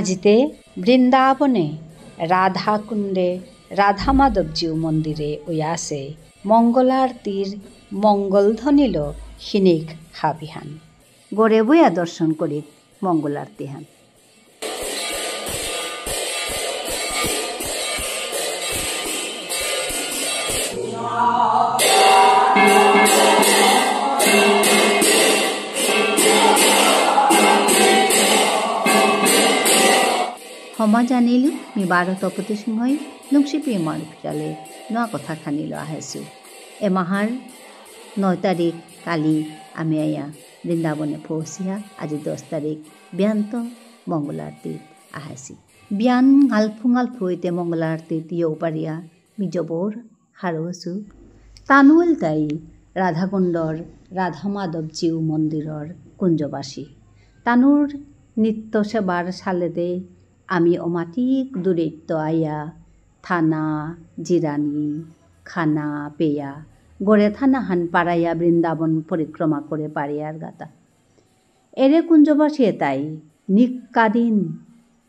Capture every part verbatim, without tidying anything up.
আজিতে বৃন্দাবনে রাধাকুণ্ডে রাধা মাধব জিউ মন্দিরে ওয়াসে মঙ্গলারতির মঙ্গল ধ্বনিল হিনিক হাবিহান। গরে বয়া দর্শন করিক মঙ্গলারতিহান। ক্ষমা জানিলু, মি বারো তপতি সিংহই, নুংশিপি মার ফিরালে, নোয়া কথা খানিলো আহেসু। এমাহার নয় তারিখ কালি আমি আয়া বৃন্দাবনে পৌঁছিয়া, আজি দশ তারিখ বিয়ান্ত মঙ্গলারতি আহেসি। বিয়ান গালফু গালফু হইতে মঙ্গলারতি দিয়েও পারিয়া, মি জবর হারৌসু। তানুল তাই রাধাকুণ্ডর রাধা মাধব জিউ মন্দিরর কুঞ্জবাসী। তানুর নিত্য সেবার সালেদে আমি অমাতিক দূরেত্ত আয়া থানা, জিরানি, খানা, পেয়া, গরে থানা হান পারাইয়া বৃন্দাবন পরিক্রমা করে পারিয়ার গাতা। এরে কুঞ্জবাসী এতাই নিক্কা দিন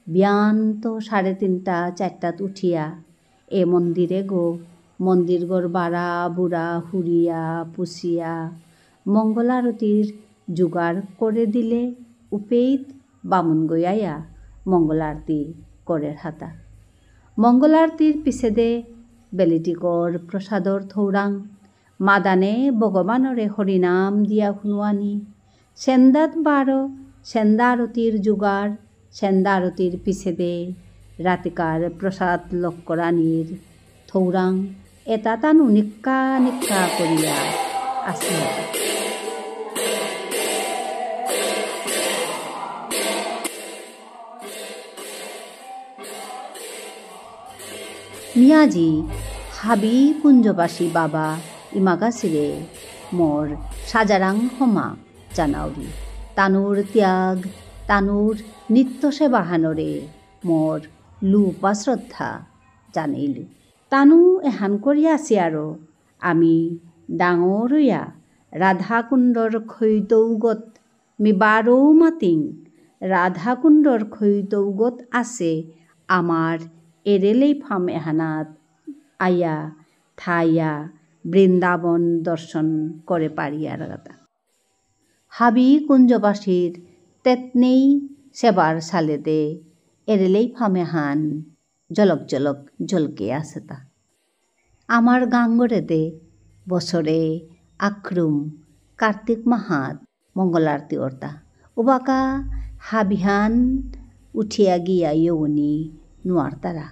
বিয়ান্ত সাড়ে তিনটা চারটাত উঠিয়া এ মন্দিরে গো মন্দির গর বারা বুড়া হুরিয়া পুষিয়া মঙ্গলারতির জোগাড় করে দিলে উপেইত বামুন গয়ায়া মঙ্গলারতি করের হাতা। মঙ্গলারতির পিছেদে বেলিটিকর প্রসাদর থৌরাং মাদানে ভগবানরে হরিনাম দিয়া হুনুয়ানি, সেন্দাত বারো, সেন্দা আরতির জোগাড়, সেন্দা আরতির পিছেদে রাতিকার প্রসাদ লক্করানির থৌরাং এতা তানু নিক্কা নিক্কা করিয়া আসে। মিয়াজি হাবি কুঞ্জবাসী বাবা ইমাগাসিরে মোর সাজারাং হমা জানাউরি। তানুর ত্যাগ, তানুর নিত্য সেবাহানরে মোর লুপা শ্রদ্ধা জানেইলু। তানু এহান করিয়া আসি আরো আমি ডাঙর হইয়া রাধাকুণ্ডর খৈতৌগত মি বারো মাতিং রাধাকুণ্ডর খৈতৌগত আসে আমার এরেলেই ফাম এহানাত আয়া থায়া বৃন্দাবন দর্শন করে পারিয়ার গাতা। হাবি কুঞ্জবাসীর তেতনেই সেবার সালেদে এরেলেই ফামেহান জলক জলক জলকে আসেতা। আমার গাঙ্গরেদে বছরে আক্রুম কার্তিক মাহাত মঙ্গল আরতি অর্তা। উবাকা হাবিহান উঠিয়া গিয়া ইয়ৌনি নুয়ারতারা।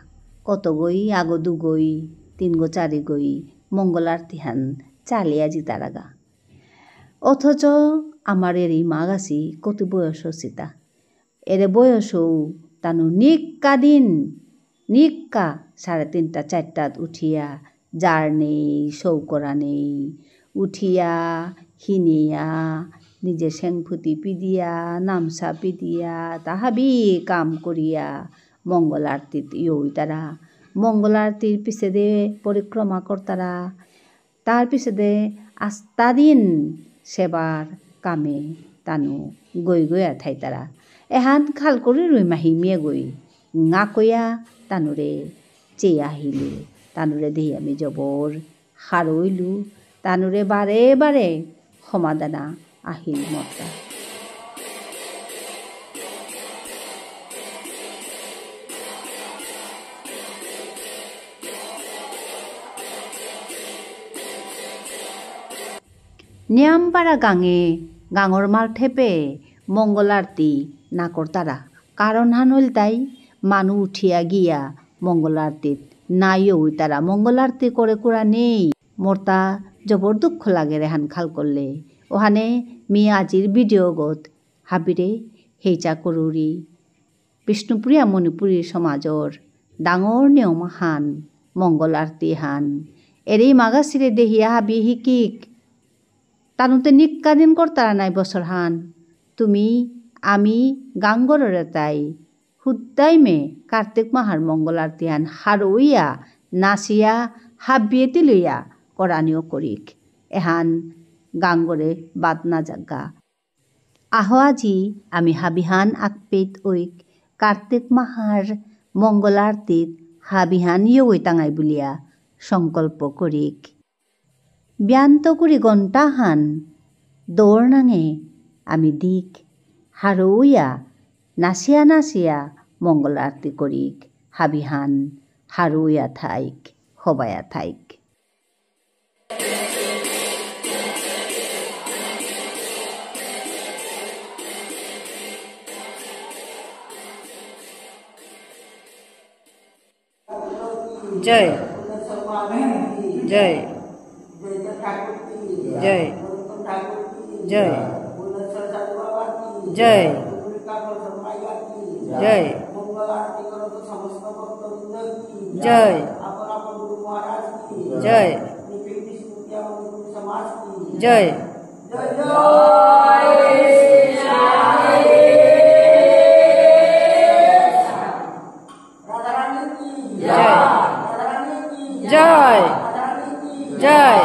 কতগই আগো দুগই, তিনগো চারিগই মঙ্গল আরতিহান চালিয়া জিতারাগা। অথচ আমার এরি মাগাসি কতি বয়স অসিতা। এরে বয়সও তানু নিক্কা দিন, নিক্কা সাড়ে তিনটা চারটাত উঠিয়া, জার নেই, সৌ করা নেই, উঠিয়া, হিনিয়া, নিজে সেংফুতি পিদিয়া, নামসা পিদিয়া, তা হাবি কাম করিয়া, মঙ্গল আরতিত ইয়ৌইতারা। মঙ্গল আরতির পিছেদে পরিক্রমা করতারা। তার পিছেদে আস্তা দিন সেবার কামে তানু গই গইয়া থাইতারা। এহান খাল করি রুই মাহি মিয়ে গই। ঙাকইয়া তানুরে চেয়া আহিলু। তানুরে দেহি আমি জবর হারইলু। তানুরে বারে বারে ক্ষমাদানা আহিল মতা। নিয়ামপাড়া গাঙে গাঙর মালঠেপে মঙ্গল আরতি না করতারা। কারণ হান হইল তাই মানু উঠিয়া গিয়া মঙ্গল আরতিত না ইয়ৌইতারা। মঙ্গল আরতি করে কুড়া নেই। মোরতা জবর দুঃখ লাগে রেহান খাল করলে। ওহানে মি আজির ভিডিও গত হাবিরে হেইচা করুরি। বিষ্ণুপ্রিয়া মণিপুরী সমাজর ডাঙর নিয়ম হান, মঙ্গল আরতি হান। এরে মাগাসিরে দেহিয়া হাবি হিকিক। তানুতে নিক্কা দিন করতারা নাই বছর হান। তুমি, আমি, গাঙ্গররে তাই। হুদ্দাই মে কার্তিক মাহার মঙ্গল আরতি হান হারৌইয়া, নাচিয়া, হাবিয়ে তিলইয়া করানিও করিক। এহান গাঙ্গরে বাদ না জাগা। আহো আজি আমি হাবিহান আকপেইত ঐক কার্তিক মাহার মঙ্গল আরতিত হাবিহান ইয়গই তাঙাই বুলিয়া সংকল্প করিক। বিয়ান্ত কুড়ি ঘন্টাহান দৌড় নাঙে আমি দিক, হারৌয়া নাচিয়া নাচিয়া মঙ্গল আরতি করিক, হাবিহান হারৌয়া থাইক, হবায়া থাইক। জয়। জয়। জয়। জয়। জয়। জয়। জয়। জয়। জয়। জয়। জয়।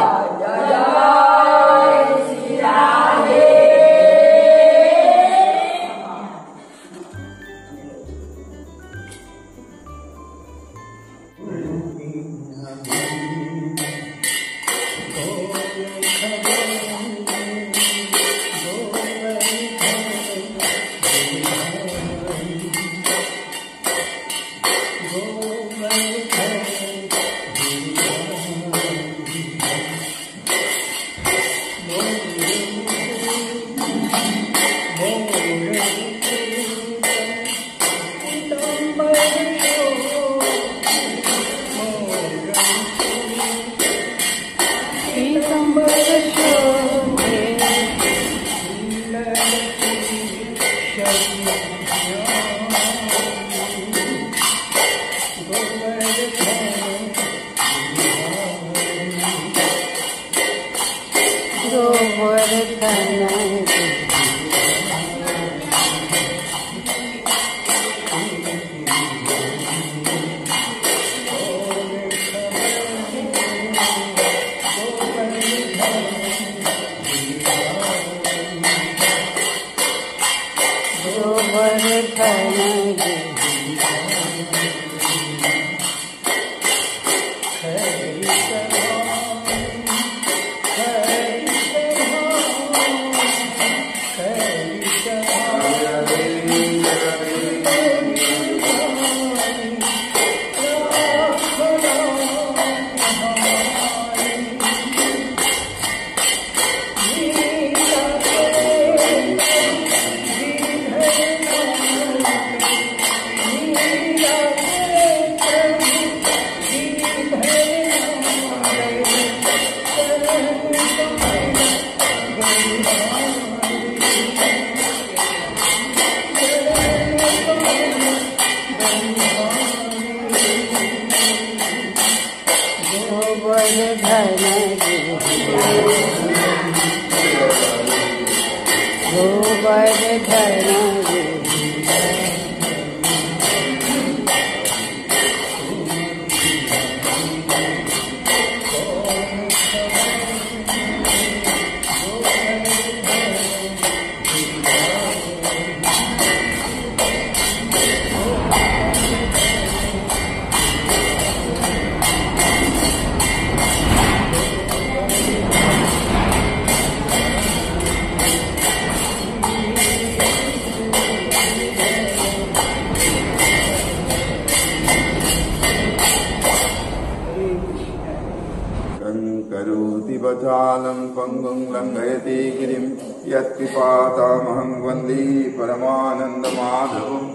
करोति वाचालं पङ्गुं लङ्घयते गिरिं यत्कृपातमहं वन्दे परमानन्दमाधवम्।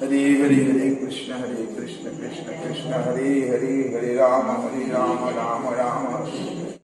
हरे हरे, हरे कृष्ण हरे कृष्ण कृष्ण कृष्ण हरे हरे, हरे राम हरे राम राम राम हरे हरे।